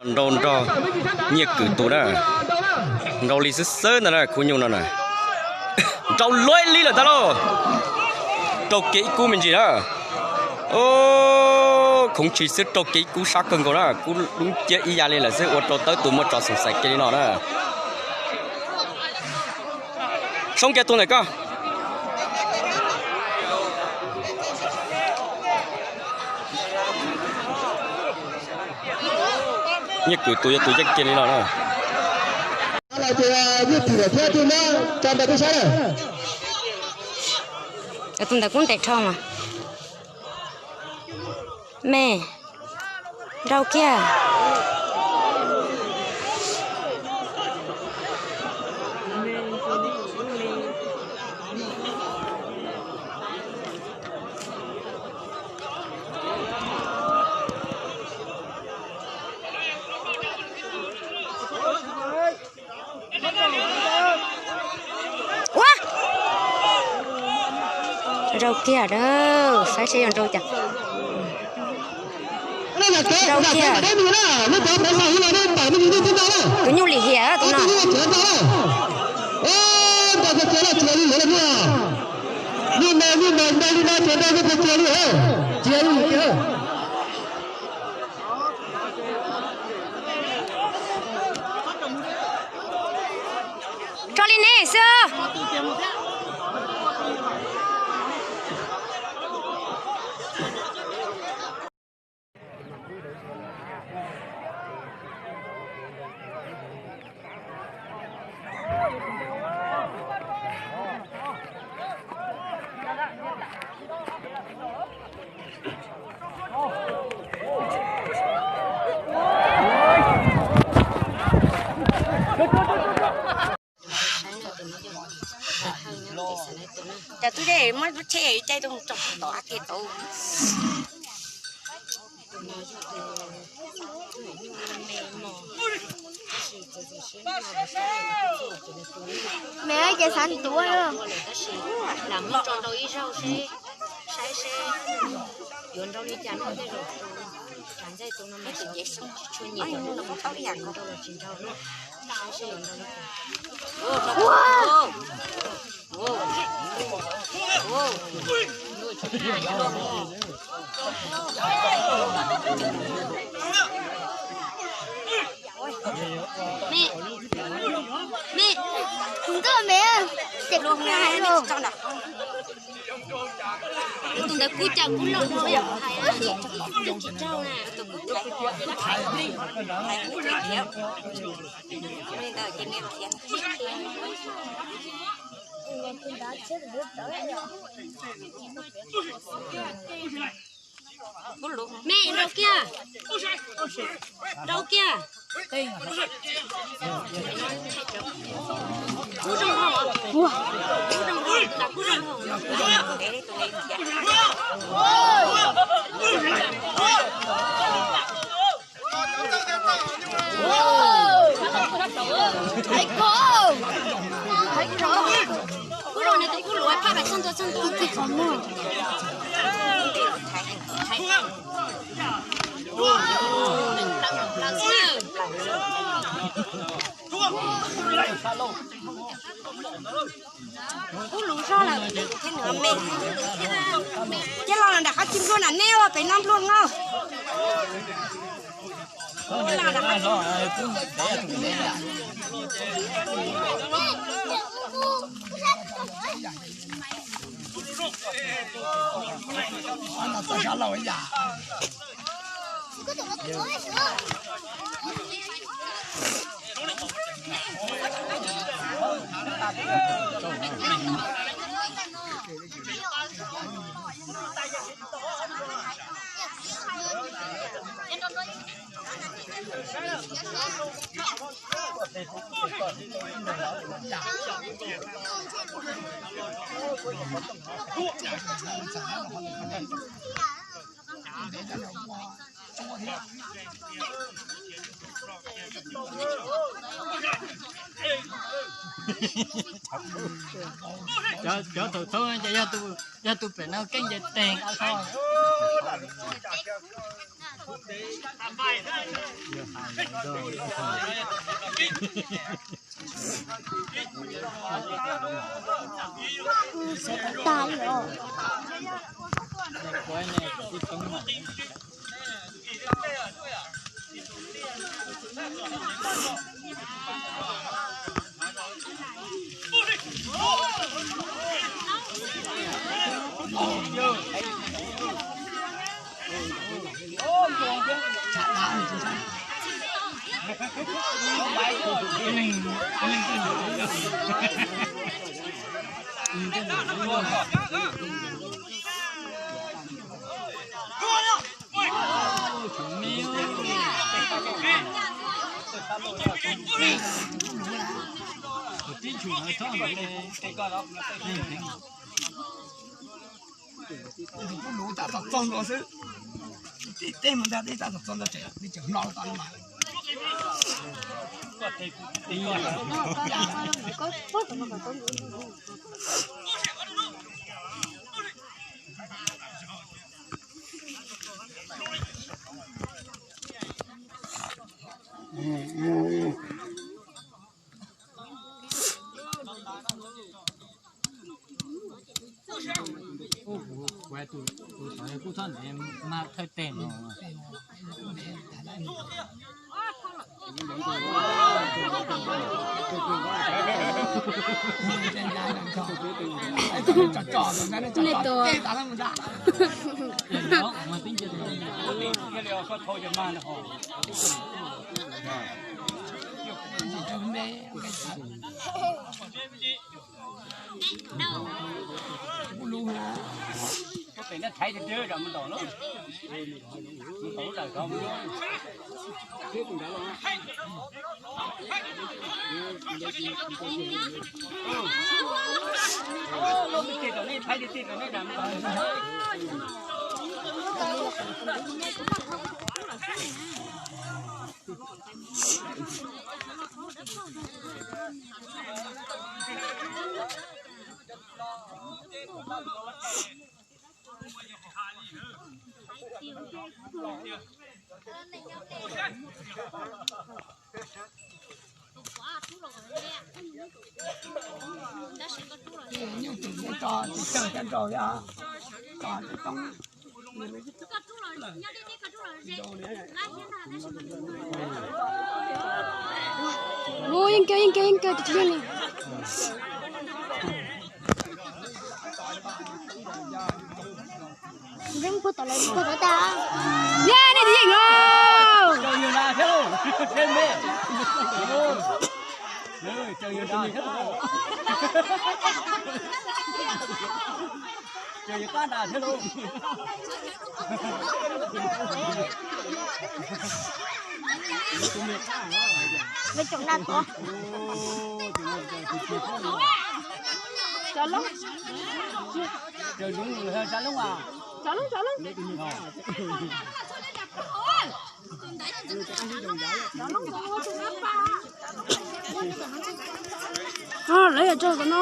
Nrau nrog Nyiaj Kwm tus na, nrau li xwb xwb ntag na khub nyuj no na. Nrau luaj li lawm ntag lauj. Raug kiag ib kub me ntsis na. Khoov ntshis xwb raug kiag ib kub sab kawg nkaus na, kub dub nciab ib yam li lawm xwb ua rau tawb tus muaj tso xoom xaiv kiag li no na. Soob kiag tus ntawm koj. Nyiaj Kwm tus yog tus yeej kiag li no na. Tus ntawd kuj ntev dhau mas. Me, nrau kiag. Ua, nrau kiag a, saib seb yuav nrau cas. Nrau kiag. Tus nyuj lim hiam tus no. Tso li ne xwb. Cov tub dej muab lub tsheb caij rau tso tom kev tau. Me ces xav ntuav lam muab tso rau ib zaug seb, saib seb yuav nrau li cas no tej zaum. Tsam ntxej tus no mas xyov tsis tshua nyiam, tus no kuv tau ib yam nrau los tsis nrau. Saib seb yuav nrau li cas. Me, me, tus ntawd me, ces kuv hais los. Tus ntawd kub cas kub loj no yom, hais tsis raug na. Me, nrau kiag. Nrau kiag. Kub zoo hau. Kub zoo hau, tus ntawd kub zoo hau. Kub zoo, nws tus kub luav phaj pais txog ntua txog ntua. Kub luv zog lawm. Ces los nram qab tsis nplua na, nej ua pem no nplua no. Cov thaum thoob ces yog tus pem no keej ces teg qab kho. Xav tas li os. Lub tab tom txog ntua xwb. Tej mus ntag, tej tab tom txog ntua tseem, tseem hlo tau no mas. Kuv tus tod kuj txhob ntev mas thawj teg no. Nej tus Nyuj twm tso tsis tawg cov nraug thiab, tso toob. Hu, yeej kawg, yeej kawg, yeej kawg, tsis yeej li. Yeej puag tom lawv puag tom tas. Yej, nej twb yeej os. Lawv tsoom na tuav. Cov loob. Cov loob, cov loob. Lawv yog rau tom no.